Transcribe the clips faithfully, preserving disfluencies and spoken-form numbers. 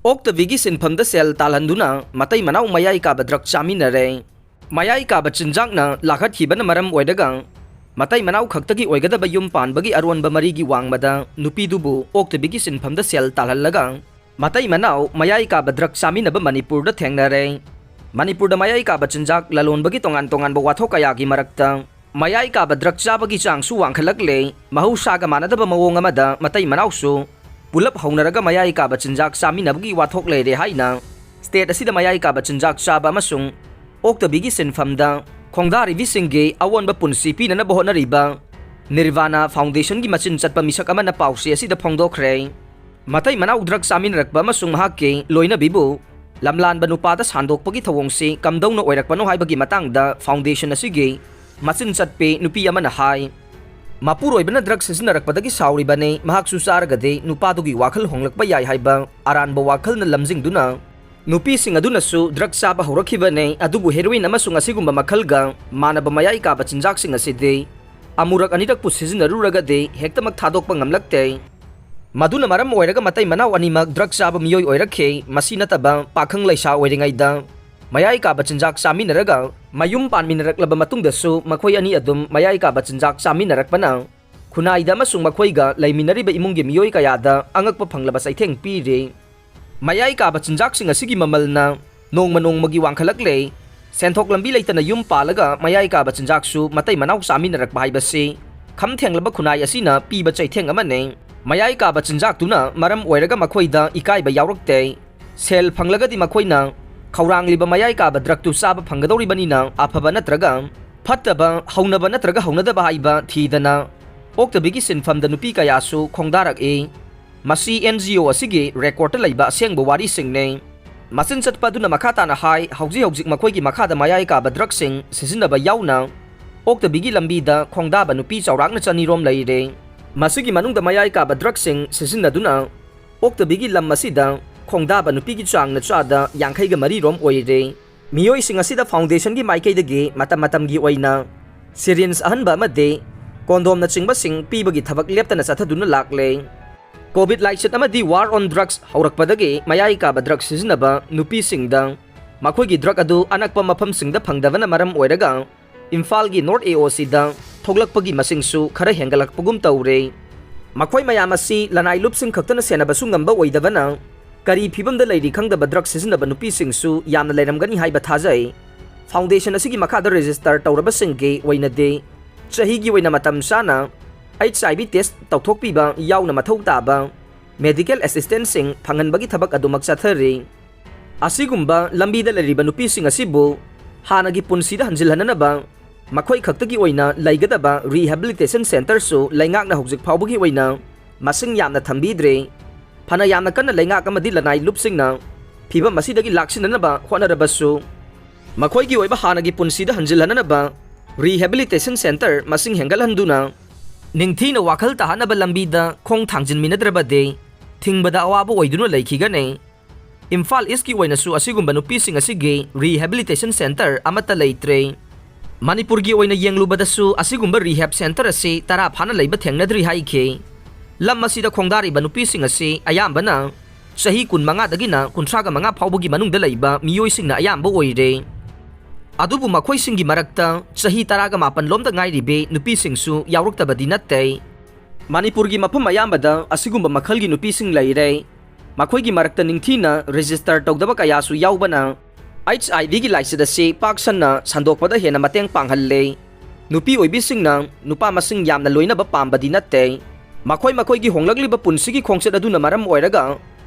ꯑꯣꯛꯇꯕꯤꯒꯤ ꯁꯤꯟꯐꯝꯗ ꯁꯦꯜ ꯇꯥꯜꯍꯟꯗꯨꯅ ꯃꯇꯩ ꯃꯅꯥꯎ ꯃꯌꯥꯏ ꯀꯥꯕ ꯗ꯭ꯔꯒ ꯆꯥꯃꯤꯟꯅꯔꯦ꯫ ꯃꯌꯥꯏ ꯀꯥꯕ ꯆꯤꯟꯖꯥꯛꯅ ꯂꯥꯈꯠꯈꯤꯕꯅ ꯃꯔꯝ ꯑꯣꯏꯔꯒ ꯃꯇꯩ ꯃꯅꯥꯎ ꯈꯛꯇꯒꯤ ꯑꯣꯏꯒꯗꯕ ꯌꯨꯝ ꯄꯥꯟꯕꯒꯤ ꯑꯔꯣꯟꯕ ꯃꯔꯤꯒꯤ ꯋꯥꯡꯃꯗ ꯅꯨꯄꯤꯗꯨꯕꯨ ꯑꯣꯛꯇꯕꯤꯒꯤ ꯁꯤꯟꯐꯝꯗ ꯁꯦꯜ ꯇꯥꯜꯍꯜꯂꯒ ꯃꯇꯩ ꯃꯅꯥꯎ ꯃꯌꯥꯏ ꯀꯥꯕ ꯗ꯭ꯔꯒ ꯆꯥꯃꯤꯟꯅꯕ ꯃꯅꯤꯄꯨꯔꯗ ꯊꯦꯡꯅꯔꯦ꯫ ꯃꯅꯤꯄꯨꯔꯗ ꯃꯌꯥꯏ ꯀꯥꯕ ꯆꯤꯟꯖꯥꯛ ꯂꯂꯣꯟꯕꯒꯤ ꯇꯣꯉꯥꯟ ꯇꯣꯉꯥꯟꯕ ꯋꯥꯊꯣꯛ ꯀꯌꯥꯒꯤ ꯃꯔꯛꯇ ꯃꯌꯥꯏ ꯀꯥꯕ ꯗ꯭ꯔꯒ ꯆꯥꯕꯒꯤ ꯆꯥꯡꯁꯨ ꯋꯥꯡꯈꯠꯂꯛꯂꯦ꯫ ꯃꯍꯧꯁꯥꯒ ꯃꯥꯟꯅꯗꯕ ꯃꯑꯣꯡ ꯑꯃꯗ ꯃꯇꯩ ꯃꯅꯥꯎꯁꯨ ꯄꯨꯂꯞ ꯍꯧꯅꯔꯒ ꯃꯌꯥꯏ ꯀꯥꯕ ꯆꯤꯟꯖꯥꯛ ꯆꯥꯃꯤꯟꯅꯕꯒꯤ ꯋꯥꯊꯣꯛ ꯂꯩꯔꯦ ꯍꯥꯏꯅ ꯁ꯭ꯇꯦꯠ ꯑꯁꯤꯗ ꯃꯌꯥꯏ ꯀꯥꯕ ꯆꯤꯟꯖꯥꯛ ꯆꯥꯕ ꯑꯃꯁꯨꯡ ꯑꯣꯛꯇꯕꯤꯒꯤ ꯁꯤꯟꯐꯝꯗ ꯈꯣꯡꯗꯥꯔꯤꯕꯤꯁꯤꯡꯒꯤ ꯑꯑꯣꯟꯕ ꯄꯨꯟꯁꯤ ꯄꯤꯅꯅꯕ ꯍꯣꯠꯅꯔꯤꯕ ꯅꯤꯔꯚꯥꯅꯥ ꯐꯥꯎꯟꯗꯦꯁꯟꯒꯤ ꯃꯆꯤꯟ ꯆꯠꯄ ꯃꯤꯁꯛ ꯑꯃꯅ ꯄꯥꯎꯆꯦ ꯑꯁꯤꯗ ꯐꯣꯡꯗꯣꯛꯈ꯭ꯔꯦ꯫ ꯃꯇꯩ ꯃꯅꯥꯎ ꯗ꯭ꯔꯒ ꯆꯥꯃꯤꯟꯅꯔꯛꯄ ꯑꯃꯁꯨꯡ ꯃꯍꯥꯛꯀꯤ ꯂꯣꯏꯅꯕꯤꯕꯨ ꯂꯝꯂꯥꯟꯕ ꯅꯨꯄꯥꯗ ꯁꯥꯟꯗꯣꯛꯄꯒꯤ ꯊꯧꯑꯣꯡꯁꯤ ꯀꯝꯗꯧꯅ ꯑꯣꯏꯔꯛꯄꯅꯣ ꯍꯥꯏꯕꯒꯤ ꯃꯇꯥꯡꯗ ꯐꯥꯎꯟꯗꯦꯁꯟ ꯑꯁꯤꯒꯤ ꯃꯆꯤꯟ ꯆꯠꯄꯤ ꯅꯨꯄꯤ ꯑꯃꯅ ꯍꯥꯏ, ꯃꯄꯨꯔꯣꯏꯕꯅ ꯗ꯭ꯔꯒ ꯁꯤꯖꯤꯟꯅꯔꯛꯄꯗꯒꯤ ꯁꯥꯎꯔꯤꯕꯅꯤ, ꯃꯍꯥꯛꯁꯨ ꯆꯥꯔꯒꯗꯤ ꯅꯨꯄꯥꯗꯨꯒꯤ ꯋꯥꯈꯜ ꯍꯣꯡꯂꯛꯄ ꯌꯥꯏ ꯍꯥꯏꯕ ꯑꯔꯥꯟꯕ ꯋꯥꯈꯜꯅ ꯂꯝꯖꯤꯡꯗꯨꯅ ꯅꯨꯄꯤꯁꯤꯡ ꯑꯗꯨꯅꯁꯨ ꯗ꯭ꯔꯒ ꯆꯥꯕ ꯍꯧꯔꯛꯈꯤꯕꯅꯤ꯫ ꯑꯗꯨꯕꯨ ꯍꯦꯔꯣꯏꯟ ꯑꯃꯁꯨꯡ ꯑꯁꯤꯒꯨꯝꯕ ꯃꯈꯜꯒ ꯃꯥꯟꯅꯕ ꯃꯌꯥꯏ ꯀꯥꯕ ꯆꯤꯟꯖꯥꯛꯁꯤꯡ ꯑꯁꯤꯗꯤ ꯑꯃꯨꯔꯛ ꯑꯅꯤꯔꯛꯄꯨ ꯁꯤꯖꯤꯟꯅꯔꯨꯔꯒꯗꯤ ꯍꯦꯛꯇꯃꯛ ꯊꯥꯗꯣꯛꯄ ꯉꯝꯂꯛꯇꯦ꯫ ꯃꯗꯨꯅ ꯃꯔꯝ ꯑꯣꯏꯔꯒ ꯃꯇꯩ ꯃꯅꯥꯎ ꯑꯅꯤꯃꯛ ꯗ꯭ꯔꯒ ꯆꯥꯕ ꯃꯤꯑꯣꯏ ꯑꯣꯏꯔꯛꯈꯤ꯫ ꯃꯁꯤ ꯅꯠꯇꯕ ꯄꯥꯈꯪ ꯂꯩꯁꯥ ꯑꯣꯏꯔꯤꯉꯩꯗ ꯃꯌꯥꯏ ꯀꯥꯕ ꯆꯤꯟꯖꯥꯛ ꯆꯥꯃꯤꯟꯅꯔꯒ ꯃꯌꯨꯝ ꯄꯥꯟꯃꯤꯟꯅꯔꯛꯂꯕ ꯃꯇꯨꯡꯗꯁꯨ ꯃꯈꯣꯏ ꯑꯅꯤ ꯑꯗꯨꯝ ꯃꯌꯥꯏ ꯀꯥꯕ ꯆꯤꯟꯖꯥꯛ ꯆꯥꯃꯤꯟꯅꯔꯛꯄꯅ ꯈꯨꯟꯅꯥꯏꯗ ꯑꯃꯁꯨꯡ ꯃꯈꯣꯏꯒ ꯂꯩꯃꯤꯟꯅꯔꯤꯕ ꯏꯃꯨꯡꯒꯤ ꯃꯤꯑꯣꯏ ꯀꯌꯥꯗ ꯑꯉꯛꯄ ꯐꯪꯂꯕ ꯆꯩꯊꯦꯡ ꯄꯤꯔꯤ꯫ ꯃꯌꯥꯏ ꯀꯥꯕ ꯆꯤꯟꯖꯥꯛꯁꯤꯡ ꯑꯁꯤꯒꯤ ꯃꯃꯜꯅ ꯅꯣꯡꯃ ꯅꯣꯡꯃꯒꯤ ꯋꯥꯡꯈꯠꯂꯛꯂꯦ꯫ ꯁꯦꯟꯊꯣꯛ ꯂꯝꯕꯤ ꯂꯩꯇꯅ ꯌꯨꯝ ꯄꯥꯜꯂꯒ ꯃꯌꯥꯏ ꯀꯥꯕ ꯆꯤꯟꯖꯥꯛꯁꯨ ꯃꯇꯩ ꯃꯅꯥꯎ ꯆꯥꯃꯤꯟꯅꯔꯛꯄ ꯍꯥꯏꯕꯁꯤ ꯈꯝ ꯊꯦꯡꯂꯕ ꯈꯨꯟꯅꯥꯏ ꯑꯁꯤꯅ ꯄꯤꯕ ꯆꯩꯊꯦꯡ ꯑꯃꯅꯤ꯫ ꯃꯌꯥꯏ ꯀꯥꯕ ꯆꯤꯟꯖꯥꯛꯇꯨꯅ ꯃꯔꯝ ꯑꯣꯏꯔꯒ ꯃꯈꯣꯏꯗ ꯏꯀꯥꯏꯕ ꯌꯥꯎꯔꯛꯇꯦ꯫ ꯁꯦꯜ ꯐꯪꯂꯒꯗꯤ ꯃꯈꯣꯏꯅ ꯈꯧꯔꯥꯡꯂꯤꯕ ꯃꯌꯥꯏ ꯀꯥꯕ ꯗ꯭ꯔꯒꯇꯨ ꯆꯥꯕ ꯐꯪꯒꯗꯧꯔꯤꯕꯅꯤꯅ ꯑꯐꯕ ꯅꯠꯇ꯭ꯔꯒ ꯐꯠꯇꯕ, ꯍꯧꯅꯕ ꯅꯠꯇ꯭ꯔꯒ ꯍꯧꯅꯗꯕ ꯍꯥꯏꯕ ꯊꯤꯗꯅ ꯑꯣꯛꯇꯕꯤꯒꯤ ꯁꯤꯟꯐꯝꯗ ꯅꯨꯄꯤ ꯀꯌꯥꯁꯨ ꯈꯣꯡꯗꯥꯔꯛꯏ꯫ ꯃꯁꯤ ꯑꯦꯟ ꯖꯤ ꯑꯣ ꯑꯁꯤꯒꯤ ꯔꯦꯀꯣꯔꯗꯇ ꯂꯩꯕ ꯑꯁꯦꯡꯕ ꯋꯥꯔꯤꯁꯤꯡꯅꯤ꯫ ꯃꯆꯤꯟ ꯆꯠꯄ ꯑꯗꯨꯅ ꯃꯈꯥ ꯇꯥꯅ ꯍꯥꯏ, ꯍꯧꯖꯤꯛ ꯍꯧꯖꯤꯛ ꯃꯈꯣꯏꯒꯤ ꯃꯈꯥꯗ ꯃꯌꯥꯏ ꯀꯥꯕ ꯗ꯭ꯔꯒꯁꯤꯡ ꯁꯤꯖꯤꯟꯅꯕ ꯌꯥꯎꯅ ꯑꯣꯛꯇꯕꯤꯒꯤ ꯂꯝꯕꯤꯗ ꯈꯣꯡꯗꯥꯕ ꯅꯨꯄꯤ ꯆꯥꯎꯔꯥꯛꯅ ꯆꯅꯤꯔꯣꯝ ꯂꯩꯔꯦ꯫ ꯃꯁꯤꯒꯤ ꯃꯅꯨꯡꯗ ꯃꯌꯥꯏ ꯀꯥꯕ ꯗ꯭ꯔꯒꯁꯤꯡ ꯁꯤꯖꯤꯟꯅꯗꯨꯅ ꯑꯣꯛꯇꯕꯤꯒꯤ ꯂꯝ ꯑꯁꯤꯗ ꯈꯣꯡꯗꯥꯕ ꯅꯨꯄꯤꯒꯤ ꯆꯥꯡꯅ ꯆꯥꯗ ꯌꯥꯡꯈꯩꯒ ꯃꯔꯤꯔꯣꯝ ꯑꯣꯏꯔꯦ꯫ ꯃꯤꯑꯣꯏꯁꯤꯡ ꯑꯁꯤꯗ ꯐꯥꯎꯟꯗꯦꯁꯟꯒꯤ ꯃꯥꯏꯀꯩꯗꯒꯤ ꯃꯇꯝ ꯃꯇꯝꯒꯤ ꯑꯣꯏꯅ ꯁꯤꯔꯤꯟꯖ ꯑꯍꯟꯕ ꯑꯃꯗꯤ ꯀꯣꯟꯗꯣꯝꯅꯆꯤꯡꯕꯁꯤꯡ ꯄꯤꯕꯒꯤ ꯊꯕꯛ ꯂꯦꯞꯇꯅ ꯆꯠꯊꯗꯨꯅ ꯂꯥꯛꯂꯦ꯫ ꯀꯣꯚꯤꯗ ꯂꯥꯏꯆꯠ ꯑꯃꯗꯤ war on drugs ꯍꯧꯔꯛꯄꯗꯒꯤ ꯃꯌꯥꯏ ꯀꯥꯕ ꯗ꯭ꯔꯒ ꯁꯤꯖꯤꯟꯅꯕ ꯅꯨꯄꯤꯁꯤꯡꯗ ꯃꯈꯣꯏꯒꯤ ꯗ꯭ꯔꯒ ꯑꯗꯨ ꯑꯅꯛꯄ ꯃꯐꯝꯁꯤꯡꯗ ꯐꯪꯗꯕꯅ ꯃꯔꯝ ꯑꯣꯏꯔꯒ ꯏꯝꯐꯥꯜꯒꯤ ꯅꯣꯔꯠ ꯑꯦ ꯑꯣ ꯁꯤꯗ ꯊꯣꯛꯂꯛꯄꯒꯤ ꯃꯁꯤꯡꯁꯨ ꯈꯔ ꯍꯦꯟꯒꯠꯂꯛꯄꯒꯨꯝ ꯇꯧꯔꯦ꯫ ꯃꯈꯣꯏ ꯃꯌꯥꯝ ꯑꯁꯤ ꯂꯅꯥꯏ ꯂꯨꯞꯁꯤꯡ ꯈꯛꯇꯅ ꯁꯦꯟꯅꯕꯁꯨ ꯉꯝꯕ ꯑꯣꯏꯗꯕꯅ ꯀꯔꯤ ꯐꯤꯕꯝꯗ ꯂꯩꯔꯤ ꯈꯪꯗꯕ ꯗ꯭ꯔꯒ ꯁꯤꯖꯤꯟꯅꯕ ꯅꯨꯄꯤꯁꯤꯡꯁꯨ ꯌꯥꯝꯅ ꯂꯩꯔꯝꯒꯅꯤ ꯍꯥꯏꯕ ꯊꯥꯖꯩ꯫ ꯐꯥꯎꯟꯗꯦꯁꯟ ꯑꯁꯤꯒꯤ ꯃꯈꯥꯗ ꯔꯦꯖꯤꯁꯇꯔ ꯇꯧꯔꯕꯁꯤꯡꯒꯤ ꯑꯣꯏꯅꯗꯤ ꯆꯍꯤꯒꯤ ꯑꯣꯏꯅ ꯃꯇꯝ ꯆꯥꯅ H I V test ꯇꯧꯊꯣꯛꯄꯤꯕ ꯌꯥꯎꯅ ꯃꯊꯧ ꯇꯥꯕ ꯃꯦꯗꯤꯀꯦꯜ ꯑꯦꯁꯤꯁꯇꯦꯟꯁꯁꯤꯡ ꯐꯪꯍꯟꯕꯒꯤ ꯊꯕꯛ ꯑꯗꯨꯃꯛ ꯆꯠꯊꯔꯤ꯫ ꯑꯁꯤꯒꯨꯝꯕ ꯂꯝꯕꯤꯗ ꯂꯩꯔꯤꯕ ꯅꯨꯄꯤꯁꯤꯡ ꯑꯁꯤꯕꯨ ꯍꯥꯟꯅꯒꯤ ꯄꯨꯟꯁꯤꯗ ꯍꯟꯖꯤꯜꯍꯟꯅꯅꯕ ꯃꯈꯣꯏ ꯈꯛꯇꯒꯤ ꯑꯣꯏꯅ ꯂꯩꯒꯗꯕ rehabilitation centreꯁꯨ ꯂꯩꯉꯥꯛꯅ ꯍꯧꯖꯤꯛ ꯐꯥꯎꯕꯒꯤ ꯑꯣꯏꯅ ꯃꯁꯤꯡ ꯌꯥꯝꯅ ꯊꯝꯕꯤꯗ꯭ꯔꯦ꯫ ꯐꯅ ꯌꯥꯝꯅ ꯀꯟꯅ ꯂꯩꯉꯥꯛ ꯑꯃꯗꯤ ꯂꯅꯥꯏ ꯂꯨꯞꯁꯤꯡꯅ ꯐꯤꯕꯝ ꯑꯁꯤꯗꯒꯤ ꯂꯥꯛꯁꯤꯟꯅꯅꯕ ꯍꯣꯠꯅꯔꯕꯁꯨ, ꯃꯈꯣꯏꯒꯤ ꯑꯣꯏꯕ ꯍꯥꯟꯅꯒꯤ ꯄꯨꯟꯁꯤꯗ ꯍꯟꯖꯤꯜꯍꯟꯅꯅꯕ rehabilitation centre ꯃꯁꯤꯡ ꯍꯦꯟꯒꯠꯍꯟꯗꯨꯅ ꯅꯤꯡꯊꯤꯅ ꯋꯥꯈꯜ ꯇꯥꯍꯟꯅꯕ ꯂꯝꯕꯤꯗ ꯈꯣꯡ ꯊꯥꯡꯖꯤꯟꯃꯤꯟꯅꯗ꯭ꯔꯕꯗꯤ ꯊꯤꯡꯕꯗ ꯑꯋꯥꯕ ꯑꯣꯏꯗꯨꯅ ꯂꯩꯈꯤꯒꯅꯤ꯫ ꯏꯝꯐꯥꯜ ꯏꯁꯀꯤ ꯑꯣꯏꯅꯁꯨ ꯑꯁꯤꯒꯨꯝꯕ ꯅꯨꯄꯤꯁꯤꯡ ꯑꯁꯤꯒꯤ rehabilitation centre ꯑꯃꯠꯇ ꯂꯩꯇ꯭ꯔꯦ꯫ ꯃꯅꯤꯄꯨꯔꯒꯤ ꯑꯣꯏꯅ ꯌꯦꯡꯂꯨꯕꯗꯁꯨ ꯑꯁꯤꯒꯨꯝꯕ rehab centre ꯑꯁꯤ ꯇꯔꯥ ꯐꯥꯅ ꯂꯩꯕ ꯊꯦꯡꯅꯗ꯭ꯔꯤ ꯍꯥꯏꯈꯤ꯫ ꯂꯝ ꯑꯁꯤꯗ ꯈꯣꯡꯗꯥꯔꯤꯕ ꯅꯨꯄꯤꯁꯤꯡ ꯑꯁꯤ ꯑꯌꯥꯝꯕꯅ ꯆꯍꯤ ꯀꯨꯟꯃꯉꯥꯗꯒꯤꯅ ꯀꯨꯟꯊ꯭ꯔꯥꯒ ꯃꯉꯥ ꯐꯥꯎꯕꯒꯤ ꯃꯅꯨꯡꯗ ꯂꯩꯕ ꯃꯤꯑꯣꯏꯁꯤꯡꯅ ꯑꯌꯥꯝꯕ ꯑꯣꯏꯔꯦ꯫ ꯑꯗꯨꯕꯨ ꯃꯈꯣꯏꯁꯤꯡꯒꯤ ꯃꯔꯛꯇ ꯆꯍꯤ ꯇꯔꯥꯒ ꯃꯥꯄꯟ ꯂꯣꯝꯗ ꯉꯥꯏꯔꯤꯕꯤ ꯅꯨꯄꯤꯁꯤꯡꯁꯨ ꯌꯥꯎꯔꯛꯇꯕꯗꯤ ꯅꯠꯇꯦ꯫ ꯃꯅꯤꯄꯨꯔꯒꯤ ꯃꯐꯝ ꯑꯌꯥꯝꯕꯗ ꯑꯁꯤꯒꯨꯝꯕ ꯃꯈꯜꯒꯤ ꯅꯨꯄꯤꯁꯤꯡ ꯂꯩꯔꯦ꯫ ꯃꯈꯣꯏꯒꯤ ꯃꯔꯛꯇ ꯅꯤꯡꯊꯤꯅ register ꯇꯧꯗꯕ ꯀꯌꯥꯁꯨ ꯌꯥꯎꯕꯅ H I Vꯒꯤ ꯂꯥꯏꯆꯠ ꯑꯁꯤ ꯄꯥꯛ ꯁꯟꯅ ꯁꯟꯗꯣꯛꯄꯗ ꯍꯦꯟꯅ ꯃꯇꯦꯡ ꯄꯥꯡꯍꯜꯂꯦ꯫ ꯅꯨꯄꯤ ꯑꯣꯏꯕꯤꯁꯤꯡꯅ ꯅꯨꯄꯥ ꯃꯁꯤꯡ ꯌꯥꯝꯅ ꯂꯣꯏꯅꯕ ꯄꯥꯝꯕꯗꯤ ꯅꯠꯇꯦ꯫ ꯃꯈꯣꯏ ꯃꯈꯣꯏꯒꯤ ꯍꯣꯡꯂꯛꯂꯤꯕ ꯄꯨꯟꯁꯤꯒꯤ ꯈꯣꯡꯆꯠ ꯑꯗꯨꯅ ꯃꯔꯝ ꯑꯣꯏꯔꯒ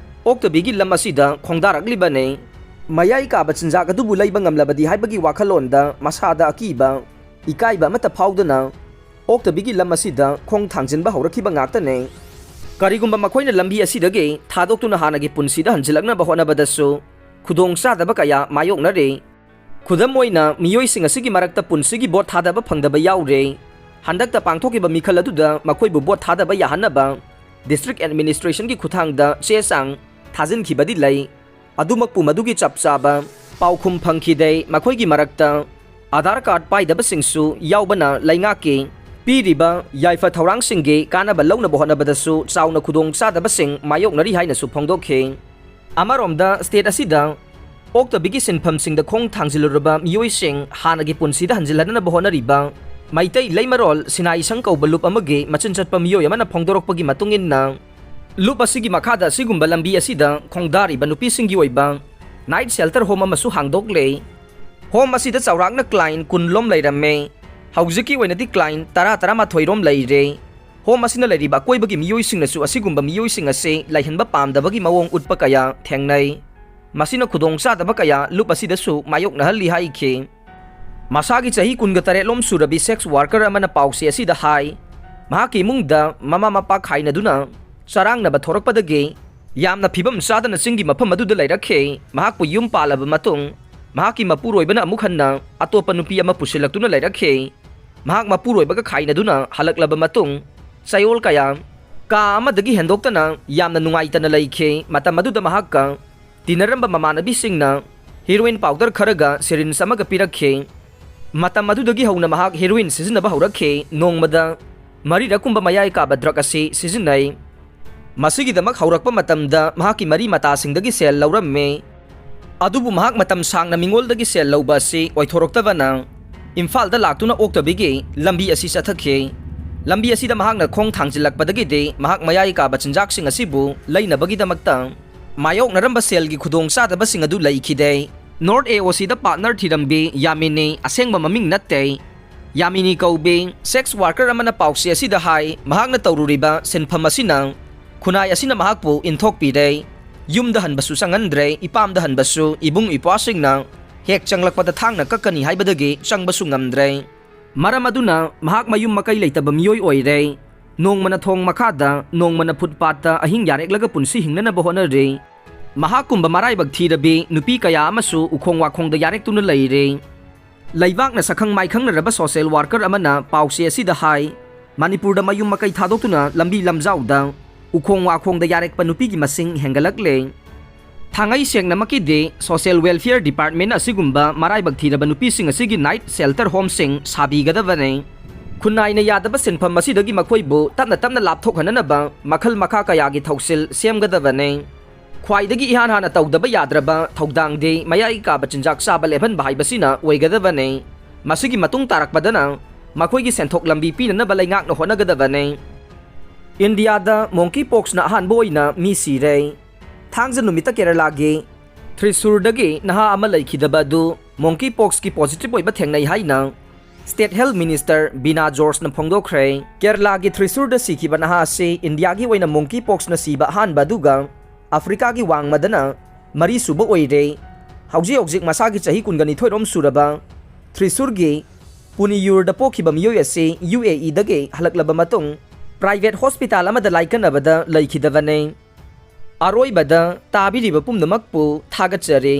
ꯑꯣꯛꯇꯕꯤꯒꯤ ꯂꯝ ꯑꯁꯤꯗ ꯈꯣꯡꯗꯥꯔꯛꯂꯤꯕꯅꯤ꯫ ꯃꯌꯥꯏ ꯀꯥꯕ ꯆꯤꯟꯖꯥꯛ ꯑꯗꯨꯕꯨ ꯂꯩꯕ ꯉꯝꯂꯕꯗꯤ ꯍꯥꯏꯕꯒꯤ ꯋꯥꯈꯜꯂꯣꯟꯗ ꯃꯁꯥꯗ ꯑꯀꯤꯕ, ꯏꯀꯥꯏꯕ ꯑꯃꯠꯇ ꯐꯥꯎꯗꯅ ꯑꯣꯛꯇꯕꯤꯒꯤ ꯂꯝ ꯑꯁꯤꯗ ꯈꯣꯡ ꯊꯥꯡꯖꯤꯟꯕ ꯍꯧꯔꯛꯈꯤꯕ ꯉꯥꯛꯇꯅꯤ꯫ ꯀꯔꯤꯒꯨꯝꯕ ꯃꯈꯣꯏꯅ ꯂꯝꯕꯤ ꯑꯁꯤꯗꯒꯤ ꯊꯥꯗꯣꯛꯇꯨꯅ ꯍꯥꯟꯅꯒꯤ ꯄꯨꯟꯁꯤꯗ ꯍꯟꯖꯤꯜꯂꯛꯅꯕ ꯍꯣꯠꯅꯕꯗꯁꯨ ꯈꯨꯗꯣꯡꯆꯥꯗꯕ ꯀꯌꯥ ꯃꯥꯌꯣꯛꯅꯔꯤ꯫ ꯈꯨꯗꯝ ꯑꯣꯏꯅ, ꯃꯤꯑꯣꯏꯁꯤꯡ ꯑꯁꯤꯒꯤ ꯃꯔꯛꯇ ꯄꯨꯟꯁꯤꯒꯤ ꯚꯣꯠ ꯊꯥꯗꯕ ꯐꯪꯗꯕ ꯌꯥꯎꯔꯦ꯫ ꯍꯟꯗꯛꯇ ꯄꯥꯡꯊꯣꯛꯈꯤꯕ ꯃꯤꯈꯜ ꯑꯗꯨꯗ ꯃꯈꯣꯏꯕꯨ ꯚꯣꯠ ꯊꯥꯗꯕ ꯌꯥꯍꯟꯅꯕ district administrationꯒꯤ ꯈꯨꯠꯊꯥꯡꯗ ꯆꯦ ꯆꯥꯡ ꯊꯥꯖꯤꯟꯈꯤꯕꯗꯤ ꯂꯩ꯫ ꯑꯗꯨꯃꯛꯄꯨ ꯃꯗꯨꯒꯤ ꯆꯞ ꯆꯥꯕ ꯄꯥꯎꯈꯨꯝ ꯐꯪꯈꯤꯗꯦ꯫ ꯃꯈꯣꯏꯒꯤ ꯃꯔꯛꯇ ꯑꯥꯙꯥꯔ ꯀꯥꯔꯗ ꯄꯥꯏꯗꯕꯁꯤꯡꯁꯨ ꯌꯥꯎꯕꯅ ꯂꯩꯉꯥꯛꯀꯤ ꯄꯤꯔꯤꯕ ꯌꯥꯏꯐ ꯊꯧꯔꯥꯡꯁꯤꯡꯒꯤ ꯀꯥꯟꯅꯕ ꯂꯧꯅꯕ ꯍꯣꯠꯅꯕꯗꯁꯨ ꯆꯥꯎꯅ ꯈꯨꯗꯣꯡꯆꯥꯗꯕꯁꯤꯡ ꯃꯥꯌꯣꯛꯅꯔꯤ ꯍꯥꯏꯅꯁꯨ ꯐꯣꯡꯗꯣꯛꯈꯤ꯫ ꯑꯃꯔꯣꯝꯗ, ꯁ꯭ꯇꯦꯠ ꯑꯁꯤꯗ ꯑꯣꯛꯇꯕꯤꯒꯤ ꯁꯤꯟꯐꯝꯁꯤꯡꯗ ꯈꯣꯡ ꯊꯥꯡꯖꯤꯜꯂꯨꯔꯕ ꯃꯤꯑꯣꯏꯁꯤꯡ ꯍꯥꯟꯅꯒꯤ ꯄꯨꯟꯁꯤꯗ ꯍꯟꯖꯤꯜꯍꯟꯅꯕ ꯍꯣꯠꯅꯔꯤꯕ ꯃꯩꯇꯩ ꯂꯩꯃꯔꯣꯜ ꯁꯤꯅꯥꯏ ꯏꯁꯪ ꯀꯧꯕ ꯂꯨꯞ ꯑꯃꯒꯤ ꯃꯆꯤꯟ ꯆꯠꯄ ꯃꯤꯑꯣꯏ ꯑꯃꯅ ꯐꯣꯡꯗꯣꯔꯛꯄꯒꯤ ꯃꯇꯨꯡ ꯏꯟꯅ, ꯂꯨꯞ ꯑꯁꯤꯒꯤ ꯃꯈꯥꯗ ꯑꯁꯤꯒꯨꯝꯕ ꯂꯝꯕꯤ ꯑꯁꯤꯗ ꯈꯣꯡꯗꯥꯔꯤꯕ ꯅꯨꯄꯤꯁꯤꯡꯒꯤ ꯑꯣꯏꯕ ꯅꯥꯏꯠ ꯁꯦꯜꯇꯔ ꯍꯣꯝ ꯑꯃꯁꯨ ꯍꯥꯡꯗꯣꯛꯂꯦ꯫ ꯍꯣꯝ ꯑꯁꯤꯗ ꯆꯥꯎꯔꯥꯛꯅ ꯀ꯭ꯂꯥꯏꯟ ꯀꯨꯟ ꯂꯣꯝ ꯂꯩꯔꯝꯃꯦ꯫ ꯍꯧꯖꯤꯛꯀꯤ ꯑꯣꯏꯅꯗꯤ ꯀ꯭ꯂꯥꯏꯟ ꯇꯔꯥ ꯇꯔꯥꯃꯥꯊꯣꯏ ꯔꯣꯝ ꯂꯩꯔꯦ꯫ ꯍꯣꯝ ꯑꯁꯤꯅ ꯂꯩꯔꯤꯕ ꯑꯀꯣꯏꯕꯒꯤ ꯃꯤꯑꯣꯏꯁꯤꯡꯅꯁꯨ ꯑꯁꯤꯒꯨꯝꯕ ꯃꯤꯑꯣꯏꯁꯤꯡ ꯑꯁꯤ ꯂꯩꯍꯟꯕ ꯄꯥꯝꯗꯕꯒꯤ ꯃꯑꯣꯡ ꯎꯠꯄ ꯀꯌꯥ ꯊꯦꯡꯅꯩ꯫ ꯃꯁꯤꯅ ꯈꯨꯗꯣꯡꯆꯥꯗꯕ ꯀꯌꯥ ꯂꯨꯞ ꯑꯁꯤꯗꯁꯨ ꯃꯥꯌꯣꯛꯅꯍꯜꯂꯤ ꯍꯥꯏꯈꯤ꯫ ꯃꯁꯥꯒꯤ ꯆꯍꯤ ꯀꯨꯟꯒ ꯇꯔꯦꯠ ꯂꯣꯝ ꯁꯨꯔꯕꯤ ꯁꯦꯛꯁ ꯋꯥꯔꯀꯔ ꯑꯃꯅ ꯄꯥꯎꯆꯦ ꯑꯁꯤꯗ ꯍꯥꯏ, ꯃꯍꯥꯛꯀꯤ ꯏꯃꯨꯡꯗ ꯃꯃꯥ ꯃꯄꯥ ꯈꯥꯏꯅꯗꯨꯅ ꯆꯔꯥꯡꯅꯕ ꯊꯣꯔꯛꯄꯗꯒꯤ ꯌꯥꯝꯅ ꯐꯤꯕꯝ ꯆꯥꯗꯅ ꯆꯤꯡꯒꯤ ꯃꯐꯝ ꯑꯗꯨꯗ ꯂꯩꯔꯛꯈꯤ꯫ ꯃꯍꯥꯛꯄꯨ ꯌꯨꯝ ꯄꯥꯜꯂꯕ ꯃꯇꯨꯡ, ꯃꯍꯥꯛꯀꯤ ꯃꯄꯨꯔꯣꯏꯕꯅ ꯑꯃꯨꯛ ꯍꯟꯅ ꯑꯇꯣꯞꯄ ꯅꯨꯄꯤ ꯑꯃ ꯄꯨꯁꯤꯜꯂꯛꯇꯨꯅ ꯂꯩꯔꯛꯈꯤ꯫ ꯃꯍꯥꯛ ꯃꯄꯨꯔꯣꯏꯕꯒ ꯈꯥꯏꯅꯗꯨꯅ ꯍꯜꯂꯛꯂꯕ ꯃꯇꯨꯡ, ꯆꯌꯣꯜ ꯀꯌꯥ ꯀꯥ ꯑꯃꯗꯒꯤ ꯍꯦꯟꯗꯣꯛꯇꯅ ꯌꯥꯝꯅ ꯅꯨꯡꯉꯥꯏꯇꯅ ꯂꯩꯈꯤ꯫ ꯃꯇꯝ ꯑꯗꯨꯗ ꯃꯍꯥꯛꯀ ꯇꯤꯟꯅꯔꯝꯕ ꯃꯃꯥꯟꯅꯕꯤꯁꯤꯡꯅ ꯍꯤꯔꯣꯏꯟ ꯄꯥꯎꯗꯔ ꯈꯔꯒ ꯁꯤꯔꯤꯟꯁ ꯑꯃꯒ ꯄꯤꯔꯛꯈꯤ꯫ ꯃꯇꯝ ꯑꯗꯨꯗꯒꯤ ꯍꯧꯅ ꯃꯍꯥꯛ ꯍꯤꯔꯣꯏꯟ ꯁꯤꯖꯤꯟꯅꯕ ꯍꯧꯔꯛꯈꯤ꯫ ꯅꯣꯡꯃꯗ ꯃꯔꯤꯔꯛ ꯀꯨꯝꯕ ꯃꯌꯥꯏ ꯀꯥꯕ ꯗ꯭ꯔꯒ ꯑꯁꯤ ꯁꯤꯖꯤꯟꯅꯩ꯫ ꯃꯁꯤꯒꯤꯗꯃꯛ ꯍꯧꯔꯛꯄ ꯃꯇꯝꯗ ꯃꯍꯥꯛꯀꯤ ꯃꯔꯤ ꯃꯇꯥꯁꯤꯡꯗꯒꯤ ꯁꯦꯜ ꯂꯧꯔꯝꯃꯤ꯫ ꯑꯗꯨꯕꯨ ꯃꯍꯥꯛ ꯃꯇꯝ ꯁꯥꯡꯅ ꯃꯤꯉꯣꯜꯗꯒꯤ ꯁꯦꯜ ꯂꯧꯕ ꯑꯁꯤ ꯑꯣꯏꯊꯣꯔꯛꯇꯕꯅ ꯏꯝꯐꯥꯜꯗ ꯂꯥꯛꯇꯨꯅ ꯑꯣꯛꯇꯕꯤꯒꯤ ꯂꯝꯕꯤ ꯑꯁꯤ ꯆꯠꯊꯈꯤ꯫ ꯂꯝꯕꯤ ꯑꯁꯤꯗ ꯃꯍꯥꯛꯅ ꯈꯣꯡ ꯊꯥꯡꯖꯤꯜꯂꯛꯄꯗꯒꯤꯗꯤ ꯃꯍꯥꯛ ꯃꯌꯥꯏ ꯀꯥꯕ ꯆꯤꯟꯖꯥꯛꯁꯤꯡ ꯑꯁꯤꯕꯨ ꯂꯩꯅꯕꯒꯤꯗꯃꯛꯇ ꯃꯥꯌꯣꯛꯅꯔꯝꯕ ꯁꯦꯜꯒꯤ ꯈꯨꯗꯣꯡꯆꯥꯗꯕꯁꯤꯡ ꯑꯗꯨ ꯂꯩꯈꯤꯗꯦ꯫ ꯅꯣꯔꯠ ꯑꯦ ꯑꯣ ꯁꯤꯗ ꯄꯥꯔꯠꯅꯔ ꯊꯤꯔꯝꯕꯤ ꯌꯥꯃꯤꯅꯤ, ꯑꯁꯦꯡꯕ ꯃꯃꯤꯡ ꯅꯠꯇꯦ, ꯌꯥꯃꯤꯅꯤ ꯀꯧꯕꯤ ꯁꯦꯛꯁ ꯋꯥꯔꯀꯔ ꯑꯃꯅ ꯄꯥꯎꯆꯦ ꯑꯁꯤꯗ ꯍꯥꯏ, ꯃꯍꯥꯛꯅ ꯇꯧꯔꯨꯔꯤꯕ ꯁꯤꯟꯐꯝ ꯑꯁꯤꯅ ꯈꯨꯟꯅꯥꯏ ꯑꯁꯤꯅ ꯃꯍꯥꯛꯄꯨ ꯏꯟꯊꯣꯛꯄꯤꯔꯦ꯫ ꯌꯨꯝꯗ ꯍꯟꯕꯁꯨ ꯆꯪꯍꯟꯗ꯭ꯔꯦ, ꯏꯄꯥꯝꯗ ꯍꯟꯕꯁꯨ ꯏꯕꯨꯡ ꯏꯄ꯭ꯋꯥꯁꯤꯡꯅ ꯍꯦꯛ ꯆꯪꯂꯛꯄꯗ ꯊꯥꯡꯅ ꯀꯛꯀꯅꯤ ꯍꯥꯏꯕꯗꯒꯤ ꯆꯪꯕꯁꯨ ꯉꯝꯗ꯭ꯔꯦ꯫ ꯃꯔꯝ ꯑꯗꯨꯅ ꯃꯍꯥꯛ ꯃꯌꯨꯝ ꯃꯀꯩ ꯂꯩꯇꯕ ꯃꯤꯑꯣꯏ ꯑꯣꯏꯔꯦ꯫ ꯅꯣꯡꯃꯅ ꯊꯣꯡ ꯃꯈꯥꯗ, ꯅꯣꯡꯃꯅ ꯐꯨꯠꯄꯥꯠꯇ ꯑꯍꯤꯡ ꯌꯥꯔꯦꯛꯂꯒ ꯄꯨꯟꯁꯤ ꯍꯤꯡꯅꯅꯕ ꯍꯣꯠꯅꯔꯤ꯫ ꯃꯍꯥꯛꯀꯨꯝꯕ ꯃꯔꯥꯏꯕꯛ ꯊꯤꯔꯕꯤ ꯅꯨꯄꯤ ꯀꯌꯥ ꯑꯃꯁꯨ ꯎꯈꯣꯡ ꯋꯥꯈꯣꯡꯗ ꯌꯥꯔꯦꯛꯇꯨꯅ ꯂꯩꯔꯦ꯫ ꯂꯩꯕꯥꯛꯅ ꯁꯛꯈꯪ ꯃꯥꯏꯈꯪꯅꯔꯕ ꯁꯣꯁꯤꯌꯦꯜ ꯋꯥꯔꯀꯔ ꯑꯃꯅ ꯄꯥꯎꯆꯦ ꯑꯁꯤꯗ ꯍꯥꯏ, ꯃꯅꯤꯄꯨꯔꯗ ꯃꯌꯨꯝ ꯃꯀꯩ ꯊꯥꯗꯣꯛꯇꯨꯅ ꯂꯝꯕꯤ ꯂꯝꯖꯥꯎꯗ ꯎꯈꯣꯡ ꯋꯥꯈꯣꯡꯗ ꯌꯥꯔꯦꯛꯄ ꯅꯨꯄꯤꯒꯤ ꯃꯁꯤꯡ ꯍꯦꯟꯒꯠꯂꯛꯂꯦ꯫ ꯊꯥꯡꯉꯩ ꯁꯦꯡꯅꯃꯛꯀꯤꯗꯤ ꯁꯣꯁꯤꯌꯦꯜ ꯋꯦꯜꯐꯤꯌꯔ ꯗꯤꯄꯥꯔꯠꯃꯦꯟ ꯑꯁꯤꯒꯨꯝꯕ ꯃꯔꯥꯏꯕꯛ ꯊꯤꯔꯕ ꯅꯨꯄꯤꯁꯤꯡ ꯑꯁꯤꯒꯤ ꯅꯥꯏꯠ ꯁꯦꯜꯇꯔ ꯍꯣꯝꯁꯤꯡ ꯁꯥꯕꯤꯒꯗꯕꯅꯤ꯫ ꯈꯨꯟꯅꯥꯏꯅ ꯌꯥꯗꯕ ꯁꯤꯟꯐꯝ ꯑꯁꯤꯗꯒꯤ ꯃꯈꯣꯏꯕꯨ ꯇꯞꯅ ꯇꯞꯅ ꯂꯥꯞꯊꯣꯛꯍꯟꯅꯅꯕ ꯃꯈꯜ ꯃꯈꯥ ꯀꯌꯥꯒꯤ ꯊꯧꯁꯤꯜ ꯁꯦꯝꯒꯗꯕꯅꯤ꯫ ꯈ꯭ꯋꯥꯏꯗꯒꯤ ꯏꯍꯥꯟ ꯍꯥꯟꯅ ꯇꯧꯗꯕ ꯌꯥꯗ꯭ꯔꯕ ꯊꯧꯗꯥꯡꯗꯤ ꯃꯌꯥꯏ ꯀꯥꯕ ꯆꯤꯟꯖꯥꯛ ꯆꯥꯕ ꯂꯦꯞꯍꯟꯕ ꯍꯥꯏꯕꯁꯤꯅ ꯑꯣꯏꯒꯗꯕꯅꯤ꯫ ꯃꯁꯤꯒꯤ ꯃꯇꯨꯡ ꯇꯥꯔꯛꯄꯗꯅ ꯃꯈꯣꯏꯒꯤ ꯁꯦꯟꯊꯣꯛ ꯂꯝꯕꯤ ꯄꯤꯅꯅꯕ ꯂꯩꯉꯥꯛꯅ ꯍꯣꯠꯅꯒꯗꯕꯅꯤ꯫ ꯏꯟꯗꯤꯌꯥꯗ monkeypoxꯅ ꯑꯍꯥꯟꯕ ꯑꯣꯏꯅ ꯃꯤ ꯁꯤꯔꯦ꯫ ꯊꯥꯡꯖ ꯅꯨꯃꯤꯠꯇ ꯀꯦꯔꯂꯥꯒꯤ ꯊ꯭ꯔꯤꯁꯨꯔꯗꯒꯤ ꯅꯍꯥ ꯑꯃ ꯂꯩꯈꯤꯗꯕ ꯑꯗꯨ monkeypoxꯀꯤ positive ꯑꯣꯏꯕ ꯊꯦꯡꯅꯩ ꯍꯥꯏꯅ State Health Minister ꯕꯤꯅꯥ ꯖꯣꯔꯖꯅ ꯐꯣꯡꯗꯣꯛꯈ꯭ꯔꯦ꯫ ꯀꯦꯔꯂꯥꯒꯤ ꯊ꯭ꯔꯤꯁꯨꯔꯗ ꯁꯤꯈꯤꯕ ꯅꯍꯥ ꯑꯁꯤ ꯏꯟꯗꯤꯌꯥꯒꯤ ꯑꯣꯏꯅ monkeypoxꯅ ꯁꯤꯕ ꯑꯍꯥꯟꯕ ꯑꯗꯨꯒ ꯑꯐ꯭ꯔꯤꯀꯥꯒꯤ ꯋꯥꯡꯃꯗꯅ ꯃꯔꯤꯁꯨꯕ ꯑꯣꯏꯔꯦ꯫ ꯍꯧꯖꯤꯛ ꯍꯧꯖꯤꯛ ꯃꯁꯥꯒꯤ ꯆꯍꯤ ꯀꯨꯟꯒ ꯅꯤꯊꯣꯏꯔꯣꯝ ꯁꯨꯔꯕ ꯊ꯭ꯔꯤꯁꯨꯔꯒꯤ ꯄꯨꯅꯤꯌꯨꯔꯗ ꯄꯣꯛꯈꯤꯕ ꯃꯤꯑꯣꯏ ꯑꯁꯤ UAEꯗꯒꯤ ꯍꯜꯂꯛꯂꯕ ꯃꯇꯨꯡ private hospital ꯑꯃꯗ ꯂꯥꯏꯀꯠꯅꯕꯗ ꯂꯩꯈꯤꯗꯕꯅꯤ꯫ ꯑꯔꯣꯏꯕꯗ ꯇꯥꯕꯤꯔꯤꯕ ꯄꯨꯝꯅꯃꯛꯄꯨ ꯊꯥꯒꯠꯆꯔꯤ꯫